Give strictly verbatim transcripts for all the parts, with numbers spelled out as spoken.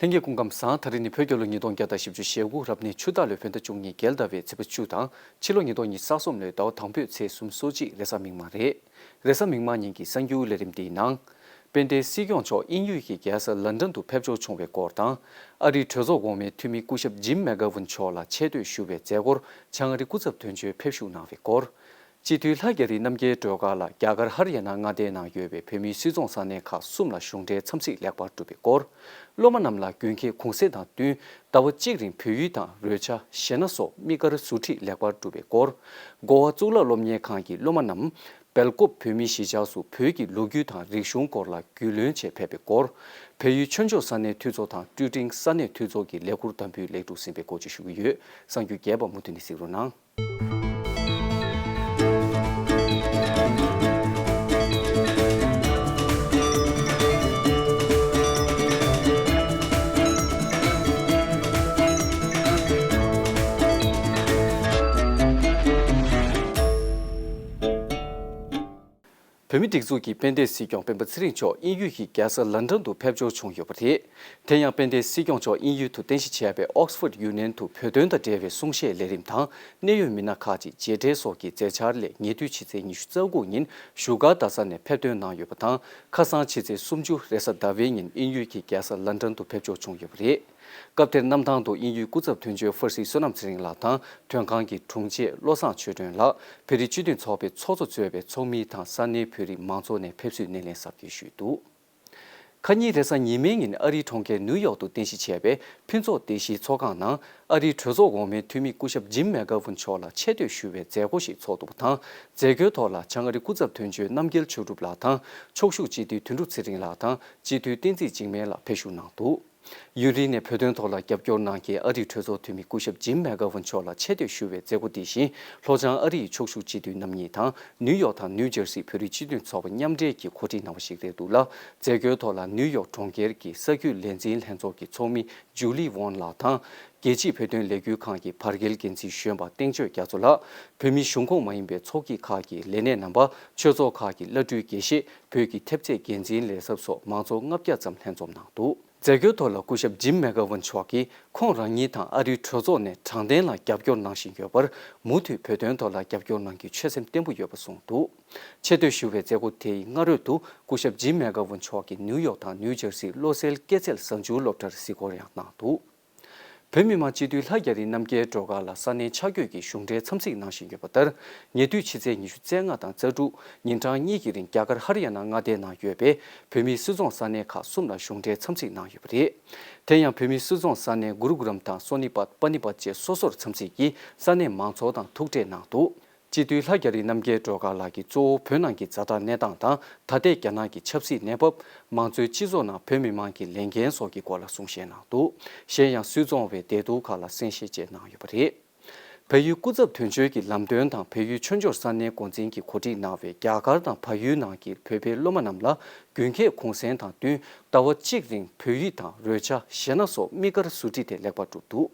ལྷན་རྒྱས་སྐུ་ཁམས་བཟང་། ད་རིང་ནི་བོད་རྒྱལ་ལོ་ཉིས་སྟོང་བརྒྱ་དང་བཞི་བཅུ་ཞེ་དགུ་རབ་གནས་ཆུ་སྟག་ལོའི་བོད་ཟླ་བཅུ་གཉིས་རྒྱལ་ཟླ་བའི་ཚེས་པ་བཅུ་དང་ཕྱི་ལོ་ཉིས་སྟོང་ཉི་ཤུ་རྩ་གསུམ་ལོའི་ཟླ་བ་དང་པོའི་ཚེས་སུམ་ཅུ་སོ་གཅིག་རེས་གཟའ་མིག་དམར་རེད། རེས་གཟའ་མིག་དམར་ཉིན་གྱི་གསར་འགྱུར་ལས་རིམ་འདིའི་ནང་། དཔལ་ལྡན་སྲིད་སྐྱོང་མཆོག་དབྱིན་ཡུལ་གྱི་རྒྱལ་ས་ལན་ཌན་དུ་ཕེབས་འབྱོར་བྱུང་བའི་སྐོར་དང་། ཨ་རིའི་གྲོས་ཚོགས་འོག་མའི་འཐུས་མི་སྐུ་ཞབས་ཇིམ་མེག་གྷ་ཝུན་མཆོག་ལ་ཆེ་བསྟོད་ཞུ་བའི་མཛད་སྒོར་བྱང་ཨ་རི་སྐུ་ཚབ་དོན་གཅོད་ཕེབས་བཞུགས་གནང་བའི་སྐོར། སྤྱི་འཐུས་ལྷ་རྒྱ་རི་རྣམ་རྒྱལ་སྒྲོལ་དཀར་ལགས་རྒྱ་གར་ཧ་རི་ཡ་ན་མངའ་སྡེའི་ནང་ཡོད་པའི་བོད་མིའི་སུད་ཚོང་ས་གནས་ཁག་གསུམ་ལ་གཞུང་འབྲེལ་འཚམས་གཟིགས་ལེགས་པར་གྲུབ་པའི་སྐོར། སློབ་མ་རྣམས་ལ་དགུན་ཁའི་གུང་སེང་དང་བསྟུན་ཟླ་བ་གཅིག་རིང་བོད་ཡིག་དང་རོལ་ཆ། གཞས་སྣ་སོགས་དམིགས་བཀར་ཟུར་ཁྲིད་ལེགས་པར་གྲུབ་པའི་སྐོར། གོ་བ་གཙུག་ལག་སློབ་གཉེར་ཁང་གི་སློབ་མ་རྣམས་སྦེལ་ཀོབ་བོད་མིའི་གཞིས་ཆགས་སུ་བོད་ཀྱི་ལོ་རྒྱུས་དང་རིག་གཞུང་སྐོར་ལ་རྒྱུས་ལོན་ཆེད་ཕེབས་པའི་སྐོར། བལ་ཡུལ་ཆོས་འབྱོར་ས་གནས་འཐུས་ཚོགས་དང་ཀྲུའུ་ཀྲིང་ས་གནས་འཐུས་ཚོགས་ཀྱི་ལས་ཁུར་དམ་འབུལ་ལེགས་གྲུབ་ཟིན་པའི་སྐོར་བཅས་ཞུ་གི་ཡོད། གསར་འགྱུར་རྒྱས་པ་མུ་མཐུད་ནས་གཟིགས་རོགས་གནང་། བོད་མིའི་སྒྲིག་འཛུགས་ཀྱི་དཔལ་ལྡན་སྲིད་སྐྱོང་སྤེན་པ་ཚེ་རིང་མཆོག་དབྱིན་ཡུལ་གྱི་རྒྱལ་ས་ལན་ཌན་དུ་ཕེབས་འབྱོར་བྱུང་ཡོད་པ་རེད། དེ་ཡང་དཔལ་ལྡན་སྲིད་སྐྱོང་མཆོག་དབྱིན་ཡུལ་དུ་རྟེན་གཞི་བྱས་པའི་Oxford Union དུ་བོད་དོན་དང་འབྲེལ་བའི་གསུང་བཤད་ལས་རིམ་དང་གནད་ཡོད་མི་སྣ་ཁག་ཅིག་མཇལ་འཕྲད་སོགས་ཀྱི་མཛད་འཆར་ལས་ཉེ་དུས་ཕྱི་ཚེས་ཉི་ཤུ་རྩ་དགུ་ཉིན་བཞུགས་སྒར་རྡ་ས་ནས་ཕེབས་ཐོན་གནང་ཡོད་པ་དང་། ཁ་སང་ཕྱི་ཚེས་སུམ་ཅུ་རེས་གཟའ་ཟླ་བའི་ཉིན་དབྱིན་ཡུལ་གྱི་རྒྱལ་ས་ལན་ཌན་དུ་ཕེབས་འབྱོར་བྱུང་ཡོད་པ་རེད། སྐབས་དེར་གནམ་ཐང་དུ་དབྱིན་ཡུལ་སྐུ་ཚབ་དོན་གཅོད་ཧྥུར་སི་བསོད་ནམས་ཚེ་རིང་ལགས་དང་། མགྲོན་ཁང་གི་དྲུང་ཆེ་བློ་བཟང་ཆོས་སྒྲོན་ལགས། བོད་རིགས་སྤྱི་མཐུན་ཚོགས་པའི་ཚོགས་གཙོ་གཙོས་པའི་ཚོགས་མི་དང་ས་གནས་བོད་རིགས་མང་ཚོགས་ནས་ཕེབས་བསུའི་སྣེ་ལེན་གཟབ་རྒྱས་ཞུས་འདུག་ཁ་ཉིན་རེས་གཟའ་ཉི་མའི་ཉིན་ཨ་རིའི་གྲོང་ཁྱེར་ནིའུ་ཡོག་ཏུ་རྟེན་གཞི་བྱས་པའི་ཕུན་ཚོགས་སྡེ་བཞིའི་ཚོགས་ཁང་ནང་། ཨ་རིའི་གྲོས་ཚོགས་འོག་མའི་འཐུས་མི་སྐུ་ཞབས་ཇིམ་མེག་གྷ་ཝུན་མཆོག་ལ་ཆེ་བསྟོད་ཞུ་བའི་མཛད་སྒོ་ཞིག་ཚོགས་འདུག་པ་དང་། མཛད་སྒོའི་ཐོག་ལ་བྱང་ཨ་རི་སྐུ་ཚབ་དོན་གཅོད་རྣམ་རྒྱལ་ཆོས་གྲུབ་ལགས་དང་། ཕྱོགས་བཞུགས་སྤྱི་འཐུས་དོན་གྲུབ་ཚེ་རིང་ལགས་དང་། སྤྱི་འཐུས་བསྟན་འཛིན་འཇིགས་མེད་ལགས་ཕེབས་བཞུགས་གནང་འདུག་ཡུན་རིང་ནས་བོད་དོན་ཐོག་ལ་རྒྱབ་སྐྱོར་གནང་མཁན་ཨ་རིའི་གྲོས་ཚོགས་འཐུས་མི་སྐུ་ཞབས་ཇིམ་མེག་གྷ་ཝུན་མཆོག་ལ་ཆེ་བསྟོད་ཞུ་བའི་མཛད་སྒོ་འདི་བཞིན། ལྷོ་བྱང་ཨ་རི་ཡི་ཕྱོགས་བཞུགས་སྤྱི་འཐུས་རྣམ་གཉིས་དང་ནིའུ་ཡོག་དང་ནིའུ་ཇར་སི་བོད་རིགས་སྤྱི་མཐུན་ཚོགས་པ་མཉམ་འབྲེལ་གྱིས་གོ་སྒྲིག་གནང་བ་ཞིག་རེད་འདུག་ལ། མཛད་སྒོའི་ཐོག་ལ་ནིའུ་ཡོག་གྲོང་ཁྱེར་གྱི་ས་རྒྱུས་ལས་འཛིན་ལྷན་ཚོགས་ཀྱི་ཚོགས་མི་ཇུ་ལི་ཝོན་ལགས་དང་། རྒྱལ་སྤྱིའི་བོད་དོན་ལས་འགུལ་ཁང་གི་བར་བརྒལ་འགན་འཛིན་གཞོན་པ་བསྟན་ཆོས་རྒྱ་མཚོ་ལགས། བོད་མིའི་གཞུང་ཁོངས་མ་ཡིན་པའི་ཚོགས་སྐྱིད་ཁག་གི་ལས་སྣེ་རྣམ་པ། ཆོས་ཚོགས་ཁག་གི་བླ་སྤྲུལ་དགེ་བཤེས། བོད་ཀྱི་ཐེབས་རྩའི་འགན་འཛིན་ལས་ཚབ་སོགས་མང་ཚོགས་ལྔ་བརྒྱ་ཙམ་ལྷན་འཛོམས་གནང་འདུག་མཛད་སྒོའི་ཐོག་ལ་སྐུ་ཞབས་ཇིམ་མེག་གྷ་ཝུན་མཆོག་གིས་ཁོང་རང་ཉིད་དང་ཨ་རིའི་གྲོས་ཚོགས་ནས་དྲང་བདེན་ལ་རྒྱབ་སྐྱོར་གནང་བཞིན་ཡོད་པར། མུ་མཐུད་བོད་དོན་ཐོག་ལ་རྒྱབ་སྐྱོར་གནང་རྒྱུའི་ཆོད་སེམས་བརྟན་པོ་ཡོད་པ་གསུངས་འདུག་ཆེ་བསྟོད་ཞུ་བའི་མཛད་སྒོ་དེའི་སྔ་རོལ་དུ་སྐུ་ཞབས་ཇིམ་མེག་གྷ་ཝུན་མཆོག་གིས་ནིའུ་ཡོག་དང་ནིའུ་ཇར་སིའི་བློ་གསལ་སྐྱེད་ཚལ་གཟའ་མཇུག་སློབ་གྲྭར་གཟིགས་སྐོར་ཡང་གནང་འདུག་བོད་མི་མང་སྤྱི་འཐུས་ལྷ་རྒྱ་རི་རྣམ་རྒྱལ་སྒྲོལ་དཀར་ལ་ས་གནས་ཆ་བགོས་ཀྱིས་གཞུང་འབྲེལ་འཚམས་གཟིགས་གནང་བཞིན་ཡོད་པ་ལྟར། ཉེ་དུས་ཕྱི་ཚེས་ཉི་ཤུ་རྩ་ལྔ་དང་རྩ་དྲུག་ཉིན་གྲངས་གཉིས་ཀྱི་རིང་རྒྱ་གར་ཧ་རི་ཡ་ན་མངའ་སྡེའི་ནང་ཡོད་པའི་བོད་མིའི་སུད་ཚོང་ས་གནས་ཁག་གསུམ་ལ་གཞུང་འབྲེལ་འཚམས་གཟིགས་གནང་ཡོད་པ་རེད། དེ་ཡང་བོད་མིའི་སུད་ཚོང་ས་གནས་གུ་རུ་གུ་རམ་དང་སོ་ནི་པད། པ་ནི་པད་བཅས་སོ་སོར་འཚམས་གཟིགས་ཀྱིས་ས་གནས་མང་ཚོགས་དང་ཐུག་འཕྲད་གནང་འདུག་སྤྱི་འཐུས་ལྷ་རྒྱ་རི་རྣམ་རྒྱལ་སྒྲོལ་དཀར་ལགས་ཀྱིས་གཙོ་བོ་བོད་ནང་གི་ཛ་དྲག་གནས་སྟངས་དང་། ད་ལྟའི་རྒྱ་ནག་གི་ཆབ་སྲིད་གནས་བབ། མང་གཙོའི་སྤྱི་ཚོགས་ནང་བོད་མི་མང་གི་ལས་འགན་སོགས་ཀྱི་སྐོར་ལ་གསུང་བཤད་གནང་འདུག་གཞན་ཡང་སུད་ཚོང་བའི་བདེ་སྡུག་ཁག་ལ་གསན་བཤད་བཅས་གནང་ཡོད་པ་རེད། བལ་ཡུལ་སྐུ་ཚབ་དོན་གཅོད་ཀྱི་ལམ་སྟོན་དང་བལ་ཡུལ་ཆོས་འབྱོར་ས་གནས་འགོ་འཛིན་གྱིས་གོ་སྒྲིག་གནང་བའི་རྒྱ་གར་དང་བལ་ཡུལ་ནང་གི་བོད་པའི་སློབ་མ་རྣམས་ལ་དགུན་ཁའི་གུང་སེང་དང་བསྟུན་ཟླ་བ་གཅིག་རིང་བོད་ཡིག་དང་རོལ་ཆ། གཞས་སྣ་སོགས་དམིགས་བཀར་ཟུར་ཁྲིད་དེ་ལེགས་པར་གྲུབ་འདུག་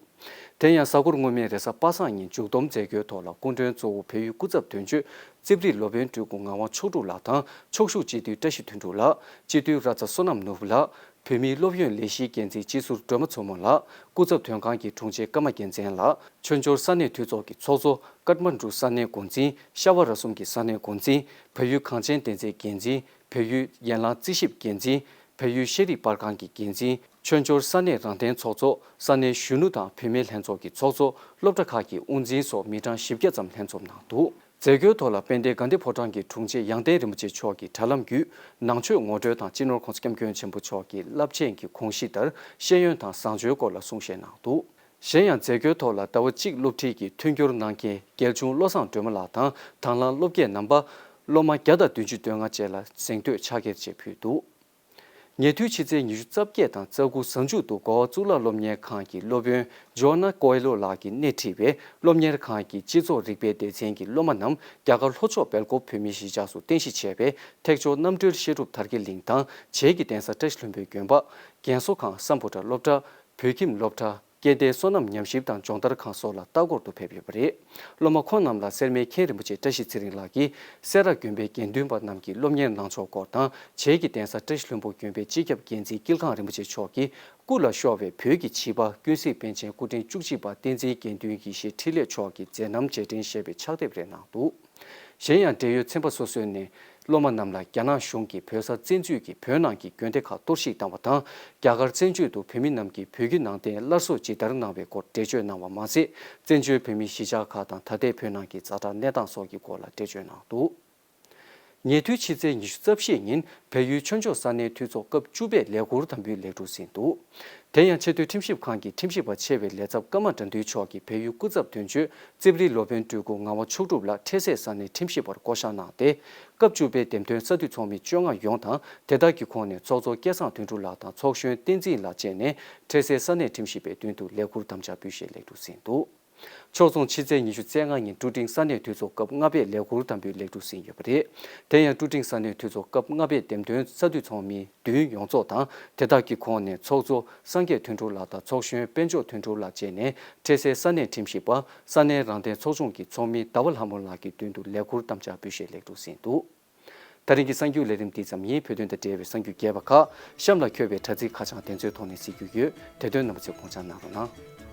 དེ་ཡང་གཟའ་འཁོར་སྔོན་མའི་རེས་གཟའ་པ་སངས་ཉིན་མཇུག་བསྡོམས་མཛད་སྒོའི་ཐོག་ལ་སྐུ་མགྲོན་གཙོ་བོ་བལ་ཡུལ་སྐུ་ཚབ་དོན་གཅོད་རྩིབ་རིགས་སློབ་དཔོན་སྤྲུལ་སྐུ་ངག་དབང་མཆོག་སྤྲུལ་ལགས་དང་ཕྱོགས་བཞུགས་སྤྱི་འཐུས་བཀྲ་ཤིས་དོན་གྲུབ་ལགས། སྤྱི་འཐུས་ར་ཚ་བསོད་ནམས་ནོར་བུ་ལགས། བོད་མིའི་སློབ་ཡོན་ལས་གཞིའི་འགན་འཛིན་སྤྱི་ཟུར་སྒྲོལ་མ་མཚོ་མོ་ལགས། སྐུ་ཚབ་དོན་ཁང་གི་དྲུང་ཆེ་ཀརྨ་རྒྱལ་མཚན་ལགས། ཆོས་འབྱོར་ས་གནས་འཐུས་ཚོགས་ཀྱི་ཚོགས་གཙོ། ཀཏ་མན་གྲུ་ས་གནས་འགོ་འཛིན། ཤ་བ་ར་གསུམ་གྱི་ས་གནས་འགོ་འཛིན། བལ་ཡུལ་གངས་ཅན་བསྟན་རྩེའི་འགན་འཛིན། བལ་ཡུལ་ཡན་ལག་རྩིས་ཞིབ་འགན་འཛིན། བལ་ཡུལ་ཤེས་རིག་པར་ཁང་གི་འགན་འཛིན། ཆོས་འབྱོར་ས་གནས་རང་བདེན་ཚོགས་གཙོ། ས་གནས་གཞོན་ནུ་དང་བུད་མེད་ལྷན་ཚོགས་ཀྱི་ཚོགས་གཙོ། སློབ་གྲྭ་ཁག་གི་དབུ་འཛིན་སོགས་མི་གྲངས་བཞི་བརྒྱ་ཙམ་ལྷན་འཛོམས་གནང་འདུག་མཛད་སྒོའི་ཐོག་ལ་དཔལ་ལྡན་དགའ་ལྡན་ཕོ་བྲང་གི་དྲུང་ཆེ་ཡང་སྟེང་རིན་པོ་ཆེ་མཆོག་གིས་དྲ་ལམ་བརྒྱུད་ནང་ཆོས་ངོ་སྤྲོད་དང་སྤྱི་ནོར་༸གོང་ས་༸སྐྱབས་མགོན་ཆེན་པོ་མཆོག་གི་རླབས་ཆེན་གྱི་དགོངས་གཞི་ལྟར་ཤེས་ཡོན་དང་བཟང་སྤྱོད་སྐོར་ལ་གསུང་བཤད་གནང་འདུག་གཞན་ཡང་མཛད་སྒོའི་ཐོག་ལ་ཟླ་བ་གཅིག་སློབ་ཁྲིད་ཀྱི་མཐུན་འགྱུར་གནང་མཁན་རྒྱལ་གཞུང་བློ་བཟང་སྒྲོལ་མ་ལགས་དང་དང་བླངས་སློབ་དགེ་རྣམ་པ། སློབ་མ་བརྒྱ་དང་བདུན་ཅུ་དོན་ལྔ་བཅས་ལ་གཟེངས་བསྟོད་ཕྱག་འཁྱེར་བཅས་ཕུལ་འདུག་ཉེ་དུས་ཕྱི་ཚེས་ཉི་ཤུ་རྩ་བརྒྱད་དང་རྩ་དགུ་གཟའ་མཇུག་ཏུ་གོ་བ་གཙུག་ལག་སློབ་གཉེར་ཁང་གི་སློབ་དཔོན་ཇོ་ཨ་ན་ཀོ་ཨེ་ལོ་ལགས་ཀྱིས་སྣེ་ཁྲིད་པའི་སློབ་གཉེར་ཁང་གི་སྤྱི་ཚོགས་རིག་པའི་སྡེ་ཚན་གྱི་སློབ་མ་རྣམས་རྒྱ་གར་ལྷོ་ཕྱོགས་སྦེལ་ཀོབ་བོད་མིའི་གཞིས་ཆགས་སུ་རྟེན་གཞི་བྱས་པའི་ཐེག་མཆོག་རྣམ་གྲོལ་བཤད་སྒྲུབ་དར་རྒྱས་གླིང་དང་བྱེས་ཀྱི་གདན་ས་བཀྲ་ཤིས་ལྷུན་པོའི་དགོན་པ། རྒན་གསོ་ཁང་སམ་བྷོ་ཊ་སློབ་གྲྭ། བོད་ཁྱིམ་སློབ་གྲྭ། སྐྱེ་ལྡན་སོ་ནམ་ཉམས་ཞིབ་དང་སྦྱོང་བརྡར་ཁང་སོགས་ལ་ལྟ་སྐོར་དུ་ཕེབས་ཡོད་པ་རེད། སློབ་མ་ཁོང་རྣམས་ལ་སེར་སྨད་མཁན་རིན་པོ་ཆེ་བཀྲ་ཤིས་ཚེ་རིང་ལགས་ཀྱིས་སེ་ར་དགོན་པའི་དགེ་འདུན་པ་རྣམས་ཀྱིས་སློབ་གཉེར་གནང་ཕྱོགས་སྐོར་དང་། བྱེས་ཀྱི་གདན་ས་བཀྲ་ཤིས་ལྷུན་པོ་དགོན་པའི་སྤྱི་ཁྱབ་འགན་འཛིན་དཀྱིལ་ཁང་རིན་པོ་ཆེ་མཆོག་གིས་སྐུ་ལ་ཤོར་བའི་བོད་ཀྱི་བྱིས་པ་ཀུན་གཟིགས་པཎ་ཆེན་སྐུ་ཕྲེང་བཅུ་གཅིག་པ་བསྟན་འཛིན་དགེ་འདུན་ཡེ་ཤེས་འཕྲིན་ལས་མཆོག་གི་མཛད་རྣམ་རྗེས་དྲན་ཞེས་པའི་ཕྱག་དེབ་རེ་གནང་འདུག། གཞན་ཡང་འབྲེལ་ཡོད་ཚན་པ་སོ་སོས་ནས་སློབ་མ་རྣམས་ལ་རྒྱ་ནག་གཞུང་གིས་བོད་ས་བཙན་འཛུལ་གྱིས་བོད་ནང་གི་དགོན་སྡེ་ཁག་གཏོར་བཤིག་བཏང་བ་དང་། རྒྱ་གར་བཙན་བྱོལ་དུ་བོད་མི་རྣམས་ཀྱིས་བོད་བརྒྱུད་ནང་བསྟན་སླར་གསོ་ཇི་ལྟར་གནང་བའི་སྐོར་འགྲེལ་བརྗོད་གནང་བ་མ་ཟད། བཙན་བྱོལ་བོད་མིའི་གཞིས་ཆགས་ཁག་དང་ད་ལྟའི་བོད་ནང་གི་ཛ་དྲག་གནས་སྟངས་སོགས་ཀྱི་སྐོར་ལ་འགྲེལ་བརྗོད་གནང་འདུག། ཉེ་དུས་ཕྱི་ཚེས་ཉི་ཤུ་རྩ་བཞི་ཉིན་བལ་ཡུལ་ཆོས་འབྱོར་ས་གནས་འཐུས་ཚོགས་སྐབས་བཅུ་པའི་ལས་འཁུར་དམ་འབུལ་ལེགས་གྲུབ་ཟིན་འདུག། དེ་ཡང་ཆེས་མཐོའི་ཁྲིམས་ཞིབ་ཁང་གི་ཁྲིམས་ཞིབ་པ་ཆེ་བའི་ལས་ཚབ་ཀརྨ་དགྲ་འདུལ་མཆོག་གིས་བལ་ཡུལ་སྐུ་ཚབ་དོན་གཅོད་རྩིབ་རི་སློབ་དཔོན་སྤྲུལ་སྐུ་ངག་དབང་མཆོག་གྲུབ་ལགས་འཕྲལ་སེལ་ས་གནས་ཁྲིམས་ཞིབ་པར་བསྐོ་གཞག་གནང་སྟེ། སྐབས་བཅུ་པའི་འདེམས་ཐོན་ས་འཐུས་ཚོགས་མི་བཅོ་ལྔ་ཡོངས་དང་། དེ་དག་གི་ཁོངས་ནས་ཚོགས་གཙོ་སྐལ་བཟང་དོན་གྲུབ་ལགས་དང་ཚོགས་གཞོན་བསྟན་འཛིན་ལགས་བཅས་ནས་འཕྲལ་སེལ་ས་གནས་ཁྲིམས་ཞིབ་པའི་མདུན་དུ་ལས་འཁུར་དམ་བཅའ་འབུལ་བཞེས་ལེགས་གྲུབ་ཟིན་འདུག། ཕྱོགས་མཚུངས་ཕྱི་ཚེས་ཉི་ཤུ་རྩ་ལྔ་ཉིན་ཀྲུ་ཀྲིང་ས་གནས་འཐུས་ཚོགས་སྐབས་ལྔ་པའི་ལས་འཁུར་དམ་འབུལ་ལེགས་གྲུབ་ཟིན་ཡོད་པ་རེད། དེ་ཡང་ཀྲུ་ཀྲིང་ས་གནས་འཐུས་ཚོགས་སྐབས་ལྔ་པའི་འདེམས་ཐོན་ས་འཐུས་ཚོགས་མི་བདུན་ཡོངས་རྫོགས་དང་། དེ་དག་གི་ཁོངས་ནས་ཚོགས་གཙོ་སངས་རྒྱས་དོན་གྲུབ་ལགས་དང་ཚོགས་གཞོན་དཔལ་འབྱོར་དོན་གྲུབ་ལགས་བཅས་ནས་འཕྲལ་སེལ་ས་གནས་ཁྲིམས་ཞིབ་པ། ས་གནས་རང་བདེན་ཚོགས་ཆུང་གི་ཚོགས་མི་ཟླ་བ་ལྷ་མོ་ལགས་ཀྱི་མདུན་དུ་ལས་འཁུར་དམ་བཅའ་འབུལ་བཞེས་ལེགས་གྲུབ་ཟིན་འདུག། ད་རིང་གི་གསར་འགྱུར་ལས་རིམ་འདི་ཙམ་ཡིན། བོད་དོན་དང་འབྲེལ་བའི་གསར་འགྱུར་རྒྱས་པ་ཁག་གཤམ་ལ་འཁོད་པའི་དྲ་ཚིགས་ཁ་བྱང་དེ་ཚོའི་ཐོག་ནས་གཟིགས་རྒྱུ་ཡོད། དེ་དོན་རྣམ་པ་ཚོས་དགོངས་འཇགས་གནང་རོགས་གནང་།